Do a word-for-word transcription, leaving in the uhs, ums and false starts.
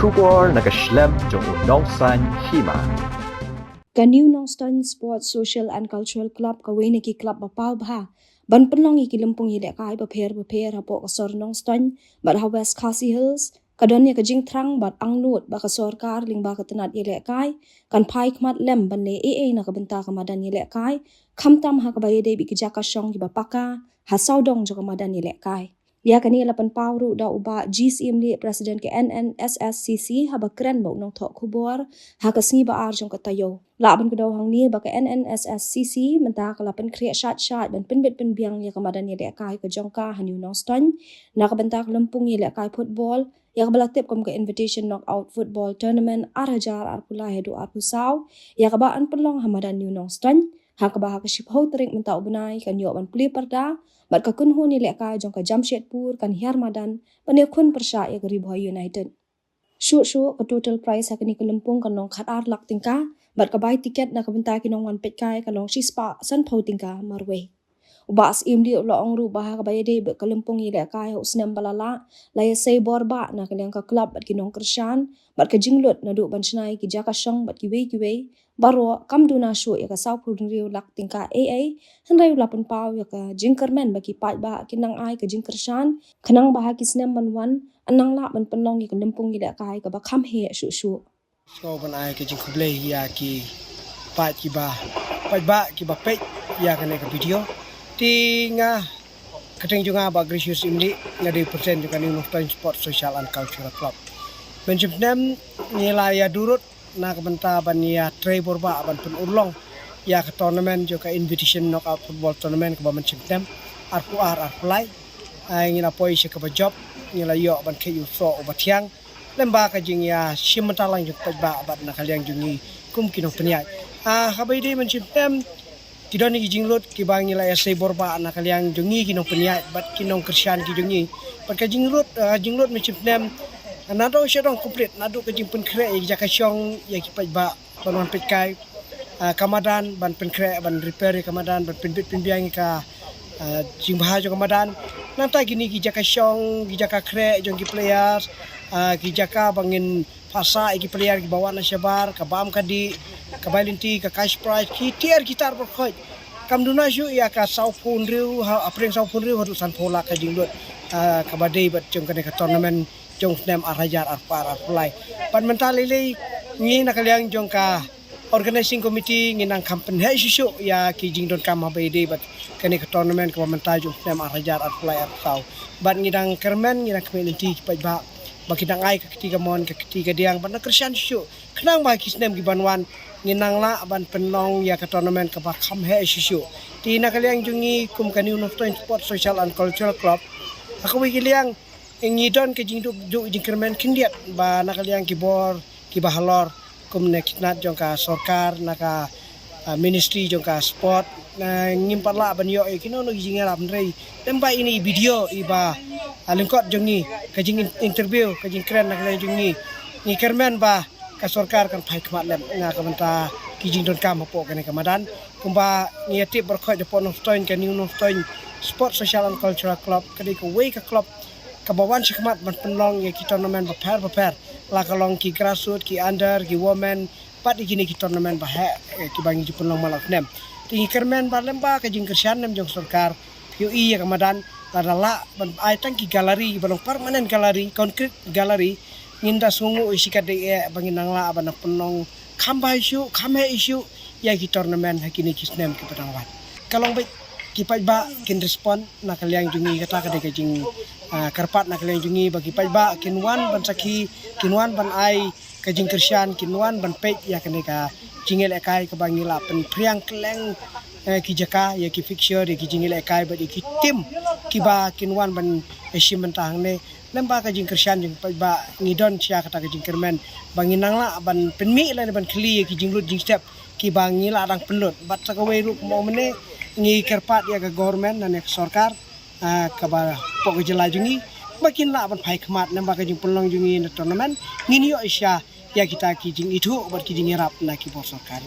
Khubor na ka shlem jong u Nongsaiñ Hima. Ka New Nongstoiñ Sports Social and Cultural Club kawei na ki club ba paw bha ban pynlong ïa ki lympung ïalehkai bapher bapher hapoh ka sor Nongstoiñ bad ha West Khasi Hills, ka don ïa ka jingthrang bad angnud ba ka sorkar lyngba ka tnat ïalehkai kan phai khmat lem ban leh ei ei na ka bynta ka madan ïalehkai, khamtam ha kaba ïadei bad ki jaka shong kiba paka ha sawdong jong ka madan ïalehkai. Ïa kane la pynpaw ruh da u Bah G Syiemlieh, President ka N N S S C C, haba kren bad u nongthoh khubor ha ka sngi ba ar jong ka taïew. Lah ban kdew hangne ba ka N N S S C C mynta ka la pynkhreh shait shait ban pynbit pynbiang ïa ka madan ïalehkai ka jong ka ha New Nongstoiñ na ka bynta ka lympung ïalehkai football, ïa kaba la tip kum ka Invitation Knockout Football Tournament ar hajar arphew lai haduh arphew saw, ïa kaba yn pynlong ha madan New Nongstoiñ, ha kaba ha ka shiphew tarik mynta u bnai kan ïoh ban plie pyrda bad ka kynhun ïalehkai jong ka Jamshedpur kan hiar madan ban ïakhun pyrshah ïa ka Ri Bhoi United. Shuh shuh ka total prize ha kane ka lympung kan long khatar lak tyngka bad ka bai tiket na ka bynta ki nongwan peitkai ka long shispah sanphew tyngka marwei. U Bah Syiemlieh u la ong ruh ba ha kaba ïadei bad ka lympung ïalehkai ha u snem ba la lah, la ïasei bor bah na ka liang ka club bad ki nongkyrshan bad ka jinglut naduh ban shna ïa ki jaka shong bad kiwei kiwei, baroh kam duna shuh ïa ka sawphew hynriew lak tyngka ei ei, hynrei u la pynpaw ïa ka jingkyrmen ba ki paidbah kin nang ai ka jingkyrshan khnang ba ha ki snem ban wan yn nang lah ban pynlong ïa ka lympung ïalehkai kaba kham heh shuh shuh. Sngewbha ban ai ka jingkhublei ïa ki paid kiba, paidbah kiba peit ïa kane ka video. Te nga, ka kyrteng jong nga Bah Gracious Syiemlieh, nga dei president jong ka New Nongstoiñ Sports Social and Cultural Club. Mynshem snem ngi la ïa durut na ka bynta ban ïatrei bor bah ban pynurlong ïa ka tournament jong ka Invitation Knockout Football Tournament kaba mynshem snem arphew ar arphew lai. Ai, ngi la poi sha kaba jop, ngi la ïoh ban kheit ïa u soh uba thiang lyngba ka jingïashim bynta lang jong paidbah bad na ka liang jong ngi kum ki nongpynïaid. Ah, haba ïadei mynshem snem ki don ki jinglut kiba ngi la ïasei bor bah na ka liang jong ngi ki nongpynïaid bad ki nongkyrshan ki jong ngi. Bad ka jinglut, ah, jinglut mynshem snem naduh sha dong complete, naduh ka jingpynkhreh ïa ki jaka shong ïa ki paidbah ban wan peitkai, ah, ka madan, ban pynkhreh, ban repair ïa ka madan, ban pynbit pynbiang ïa ka, ah, jingbha jong ka madan. Nangta kine ki jaka shong, ki jaka khreh jong ki players, ah, ki jaka ba ngin pynshai ïa ki player kiba wan na shabar, ka bam ka dih, ka bai lynti, ka cash prize, ki tiar ki tar baroh khoit. Kam duna shuh ïa ka sawphew hynriew, ha, hapdeng sawphew hynriew haduh sanphew lak ka jinglut, ah, kaba dei bad jong kane ka tournament jong snem ar hajar arphew ar arphew lai. Bad mynta lei lei ngi na ka liang jong ka organizing committee ngi nang kham pynheh shuh shuh ïa ki jingdonkam haba ïadei bad kane ka tournament kaba mynta jong snem ar hajar arphew lai arphew saw. Bad ngi dang kyrmen, ngi dang khmih lynti ki paidbah ba ki dang ai ka kti kamon, ka kti kadiang, ban dang kyrshan shuh shuh khnang ba ki snem kiban wan ngin nang lah ban pynlong ïa ka tournament kaba kham heh shuh shuh. Te na ka liang jong ngi kum ka New Nongstoiñ Sports Social and Cultural Club, ha kawei ka liang ngi don ka jingduk duk jingkyrmen khyndiat ba na ka liang ki bor kiba halor kum na ki tnat jong ka sorkar, na ka, ah, ministry jong ka sport, na ngim pat lah ban ïoh ïa kino kino ki jingïarap, hynrei lyngba ine i video iba, ah, lyngkot jong ngi, ka jing in-, interview, ka jingkren na ka liang jong ngi, ngi kyrmen ba ka sorkar kan phai khmat lem na ka bynta ki jingdonkam hapoh kane ka madan. Kumba ngi ïa tip baroh khoit hapoh Nongstoiñ, ka New Nongstoiñ Sports Social and Cultural Club ka dei kawei ka club kaba wan shakhmat ban pynlong ïa ki tournament bapher bapher, la ka long ki grassroots, ki under, ki women, bad ïa kine ki tournament ba heh, eh, kiba ngi ju pynlong man la u snem. Te ngi kyrmen ba lyngba ka jingkyrshan lem jong sorkar, phi ïohi ïa ka madan, lada lah ban ai tang ki gallery ba long permanent gallery, concrete gallery, ngin da sngewnguh ïa shi katdei eh ba ngin nang lah ban pynlong kham bha shuh, kham heh shuh ïa ki tournament ha kine ki snem kiba dang wan. Ka long beit ki paidbah kin respond na ka liang jong ngi, kata ka dei ka jing, ah, kyrpad na ka liang jong ngi ba ki paidbah kin wan ban sakhi, kin wan ban ai ka jingkyrshan, kin wan ban peit ïa kane ka jingïalehkai kaba ngi la pynphriang kylleng, eh, ki jaka ïa ki fixture, ïa ki jingïalehkai bad ïa ki team kiba kin wan ban, eh, shim bynta hangne. Lyngba ka jingkyrshan jong ki paidbah ngi don sha kata ka jingkyrmen ba ngin nang lah ban pynmih lane ban khlieh ïa ki jinglut jingstep kiba ngi la dang pynlut. Bad sa kawei ruh kumno mynne ngi kyrpad ïa ka government lane ka sorkar, ah, kaba hapoh ka jylla jong ngi ba kin lah ban phai khmat lyngba ka jingpynlong jong ngi na tournament, ngin ïoh shisha ïa kita ki jingithuh bad ki jingïarap na ki bor sorkar.